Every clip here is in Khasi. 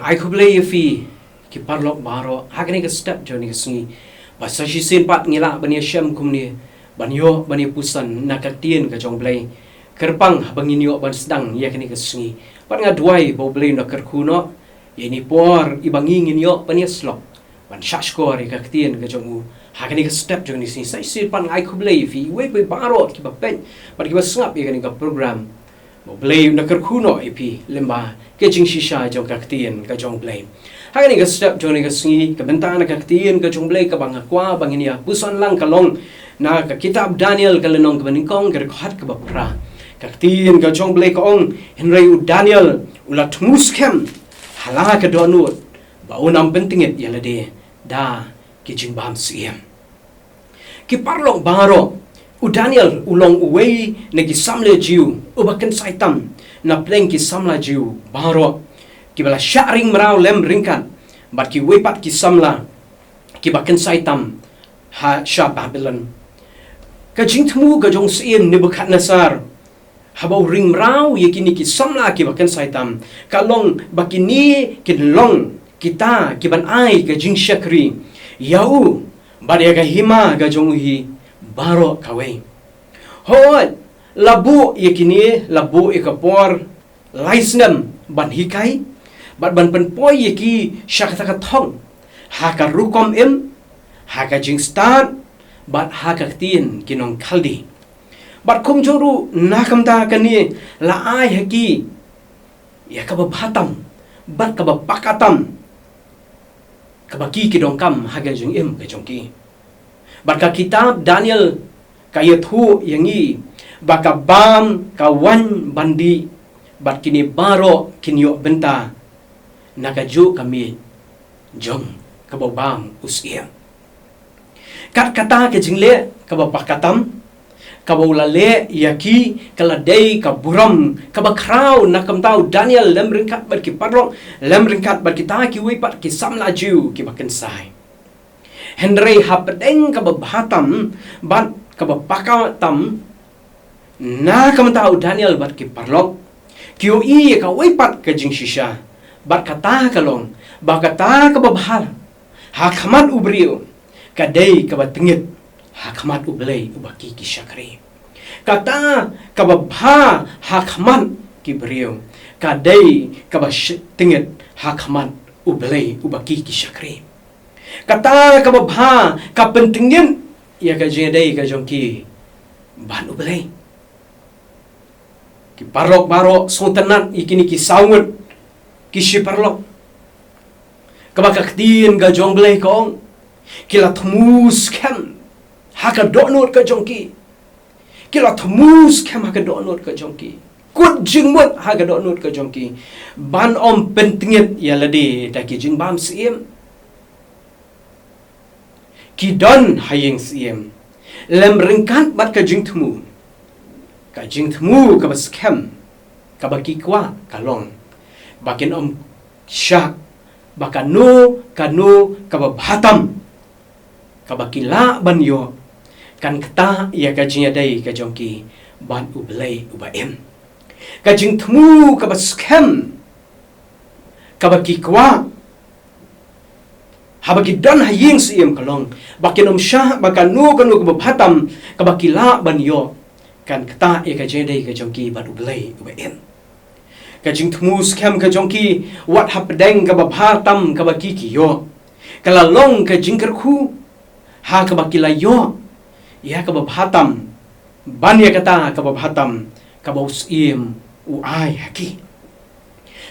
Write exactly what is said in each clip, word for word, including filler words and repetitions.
Ai khublei ïa phi ki paralok baroh ha kane ka step jong kane ka sngi. Ba sa shisien pat ngi lah ban ïashem kumne, ban ïoh ban ïapuson na ka ktien ka jong U Blei. Kyrpang haba ngin ïoh ban sdang ïa kane ka sngi, bad nga duwai ba U Blei un da kyrkhu noh ïa kane ka por iba ngi ngin ïoh ban ïasyllok, ban shahshkor ïa ka ktien ka jong u ha kane ka step jong kane ka sngi. Sa shisien pat nga ai khublei ïa phi iwei pa iwei baroh kiba peit bad kiba sngap ïa kane ka program. Ba U Blei un da kyrkhu noh ïa phi lyngba ka jingshisha jong ka ktien ka jong U Blei. Ha kane ka step jong kane ka sngi, ka bynta na ka ktien ka jong U Blei kaba nga kwah ba ngin ïapuson lang ka long na ka kitab Daniel, ka lynnong kaba nyngkong, ka dkhot kaba phra. Ka ktien ka jong U Blei ka ong, hynrei u Daniel u la thmu skhem ha la ka dohnud ba un ym pyntngit ïa lade da ki jingbam syiem. Ki paralok baroh, u Daniel u long uwei na ki samla Jiw uba kynsai tam na pdeng ki samla Jiw baroh kiba la shah ring mraw lem ryngkat bad kiwei pat ki samla kiba kynsai tam ha sha Babilon. Ka jingthmu ka jong u syiem Nebukhadnessar haba u ring mraw ïa kine ki samla kiba kynsai tam ka long ba kine kin long kita kiban ai ka jingshakri ïa u bad ïa ka hima ka jong u hi baroh kawei. Hooid, la buh ïa kine, la buh ïa ka por lai snem ban hikai bad ban pynpoi ïa ki sha kata ka thong ha ka rukom im, ha ka jingstad bad ha ka ktien ki nong Khaldi. Bad kumjuh ruh na ka bynta kane la ai ha ki ïa kaba bha tam bad kaba paka tam kaba ki ki donkam ha ka jingim ka jong ki. Bad ka kitab Daniel ka ïathuh ïa ngi ba ka bam ka wan ban dih bad kine baroh kin ïoh bynta na kajuh ka miej jong kaba bam u syiem. Kat kata ka jingleh kaba paka tam kaba u la leh ïa ki ka la dei ka burom kaba khraw na ka bynta u Daniel lem ryngkat bad ki paralok, lem ryngkat bad kita kiwei pat ki samla Jiw kiba kynsai. Hynrei hapdeng kaba bha tam bad kaba paka tam na ka bynta u Daniel bad ki paralok, ki ïohi ïa kawei pat ka jingshisha. Bad kata ka long ba kata kaba bha ha khmat u briew ka dei kaba tyngit ha khmat U Blei uba ki ki shakri. Kata kaba bha ha khmat ki briew ka dei kaba sh- tyngit ha khmat U Blei uba ki ki shakri. Kata kaba bha ka pyntyngit ïa ka jingïadei ka jong ki bad U Blei. Ki paralok baroh, sngewtynnat ïa kine ki saw ngut ki shi paralok kaba ka ktien ka jong U Blei ka ong ki la thmu skhem ha ka dohnud ka jong ki. Ki la thmu skhem ha ka dohnud ka jong ki, kut jingmut ha ka dohnud ka jong ki ban ym pyntyngit ïa lade da ki jingbam syiem. Ki don ha ïing syiem lem ryngkat bad ka jingthmu. Ka jingthmu kaba skhem kaba ki kwah ka long ba kin ym shah ba kano kano kaba bha tam kaba ki lah ban ïoh kan ktah ïa ka jingïadei ka jong ki bad U Blei uba im. Ka jingthmu kaba skhem kaba ki kwah haba ki don ha ïing syiem ka long ba kin ym shah ba kano kano kaba bha tam kaba ki lah ban ïoh kan ktah ïa ka jingïadei ka jong ki bad U Blei uba im. Ka jingthmu skhem ka jong ki wat hapdeng kaba bha tam kaba ki ki ïoh ka la long ka jingkyrkhu ha kaba ki la ïoh ïa kaba bha tam ban ïa kata kaba bha tam kaba u syiem u ai ha ki.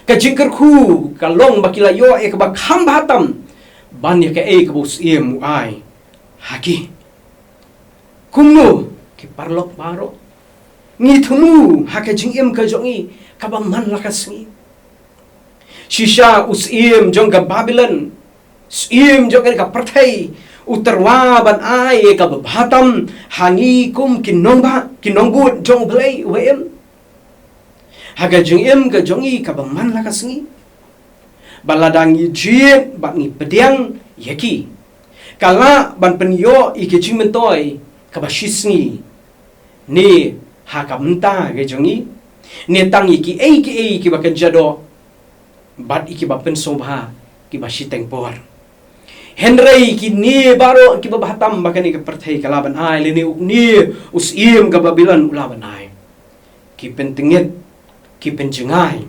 Ka jingkyrkhu ka long ba ki la ïoh ïa kaba kham bha tam ban ïa kaei kaba u syiem u ai ha ki. Kumno ki paralok baroh, ngi thmu ha ka jingim ka jong ngi kaba man la ka sngi? Shisha u syiem jong ka Babilon, syiem jong ka pyrthei, u tyrwa ban ai kaba bha tam ha ngi kum ki nongbah ki nongbud jong U Blei uba im ha ka jingim ka jong ngi kaba man la ka sngi. Ba lada ngi jied bad ngi pdiang ïa ki, ka lah ban pynïoh ïa ki jingmyntoi kaba shisngi ne ha ka bynta ka jong ngi, ne tang ïa kiei kiei kiba kynja doh bad ïa kiba pynsngewbha kiba shiteng por. Hynrei kine baroh kiba bha tam ba kane ka pyrthei ka lah ban ai, lane u, kane u syiem ka Babilon u lah ban ai, ki pyntngit, ki pynjngai,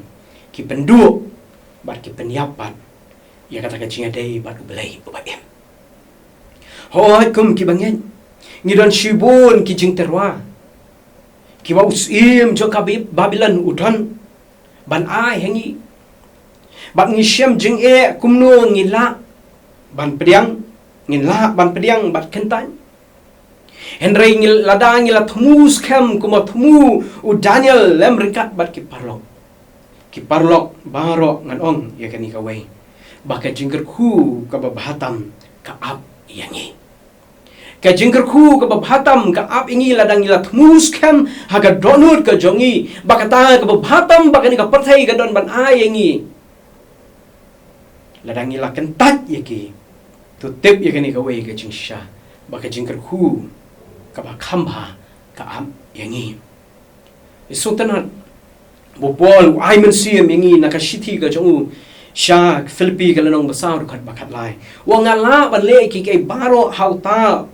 ki pynduh, bad ki pynïap pat ïa kata ka jingïadei bad U Blei uba im. Hooid, kum kiba ngeit, ngi don shibun ki jingtyrwa kiba u syiem jong ka Bi-, Babilon u don ban ai ha ngi. Bad ngi shem jingeh kumno ngin lah ban pdiang, ngin lah ban pdiang bad kyntait. Hynrei ngi, lada ngi la thmu skhem kumba thmu u Daniel lem ryngkat bad ki paralok, ki paralok baroh, ngan ong ïa kane kawei, ba ka jingkyrkhu kaba bha tam ka ap ïa ngi. Ka jingkyrkhu kaba bha tam ka ap ïa ngi lada ngi la thmu skhem ha ka dohnud ka jong ngi ba kata kaba bha tam ba kane ka pyrthei ka don ban ai ïa ngi, lada ngi la kyntait ïa ki, to tip ïa kane kawei ka jingshisha, ba ka jingkyrkhu kaba kham bha ka ap ïa ngi. Ïa sngewtynnat, ba u Paul u ai mynsiem ïa ngi na ka shithi ka jong u sha Philippi ka lynnong ba saw, dkhot ba khatlai. U ong, nga lah ban leh ïa kiei kiei baroh ha uta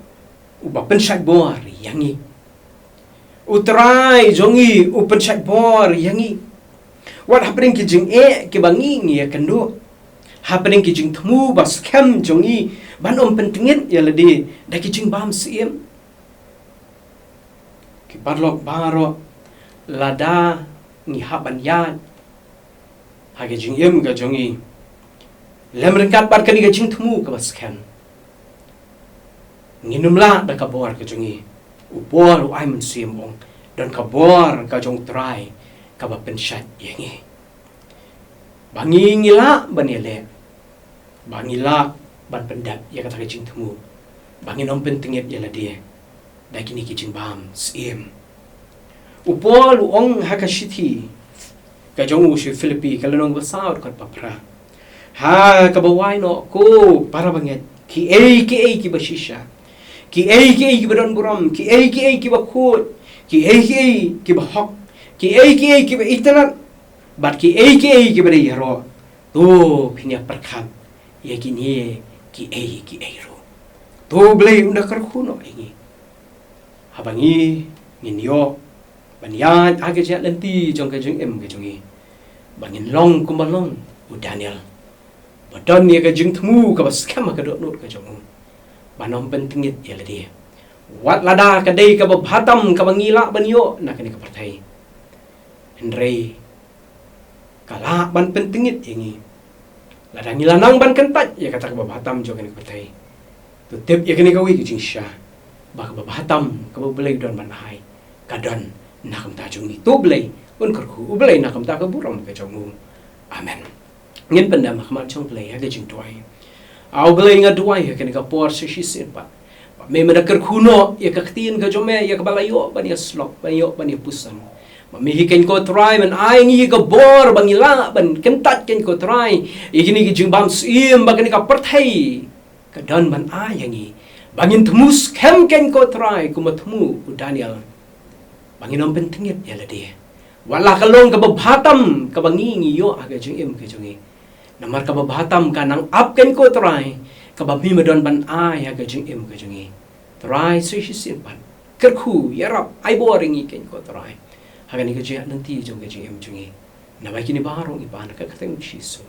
uba pynshait bor ïa ngi. U Trai jong ngi u pynshait bor ïa ngi. Wat hapdeng ki jingeh kiba ngi, ngi ïakynduh, hapdeng ki jingthmu ba skhem jong ngi ban ym pyntngit ïa lade da ki jingbam syiem. Ki paralok baroh, lada ngi hap ban ïaid ha ka jingim ka jong ngi lem ryngkat bad kane ka jingthmu kaba skhem, ngin ym lah da ka bor ka jong ngi. U Paul u ai mynsiem, u ong, don ka bor ka jong U Trai kaba pynshait ïa ngi, ba ngi, ngi lah ban ïaleh, ba ngi lah ban pyndep ïa kata ka jingthmu, ba ngin ym pyntngit ïa lade da kine ki jingbam syiem. U Paul u ong ha ka shithi ka jong u sha Philippi ka lynnong ba saw, dkhot ba phra, ha kaba wai noh, ko para bangeit, kiei kiei kiba shisha, kiei kiei kiba don burom, kiei kiei kiba khuid, kiei kiei kiba hok, kiei kiei kiba itynnad, bad kiei kiei kiba dei ïaroh, to phin ïa pyrkhat ïa kine kiei kiei ruh. To U Blei un da kyrkhu noh ïa ngi, haba ngi, ngin ïoh ban ïaid ha ka jingïaid lynti jong ka jingim ka jong ngi, ba ngin long kumba long u Daniel, ba don ïa ka jingthmu kaba skhem ha ka dohnud ka jong u, ban ym pyntngit ïa lade. Wat lada ka dei kaba bha tam kaba ngi lah ban ïoh na kane ka pyrthei, hynrei ka lah ban pyntngit ïa ngi lada ngi la nang ban kyntait ïa kata kaba bha tam jong kane ka pyrthei. To tip ïa kane kawei ka jingshisha, ba kaba bha tam kaba U Blei u don ban ai, ka don na ka bynta jong ngi. To U Blei un kyrkhu, U Blei na ka bynta ka burom ka jong u. Amen. Ngin pyndem ha khmat jong U Blei ha ka jingduwai. A U Blei, nga duwai ha kane ka por sa shisien pat, ba me, me da kyrkhu noh ïa ka ktien ka jong me, ïa kaba la ïoh ban ïa slok, ban ïoh ban ïa puson. Ba me hi, keiñ ko Trai, men ai ngi ïa ka bor ba ngi lah ban kyntait, keiñ ko Trai, ïa kine ki jingbam syiem ba kane ka pyrthei ka don ban ai ïa ngi, ba ngin thmu skhem, keiñ ko Trai, kumba thmu u Daniel, ba ngin ym pyntngit ïa lade. Wat la ka long kaba bha tam kaba ngi, ngi ïoh ha ka jingim ka jong ngi, namar kaba bha tam ka nang ap, keiñ ko Trai, kaba me, me don ban ai ha ka jingim ka jong ngi. Trai, sa shisien pat kyrkhu, ïarap, ai bor ïa ngi, keiñ ko Trai, ha kane ka jingïaid lynti jong ka jingim jong ngi. Naba kine baroh ngi pan ha ka kyrteng U Jisu.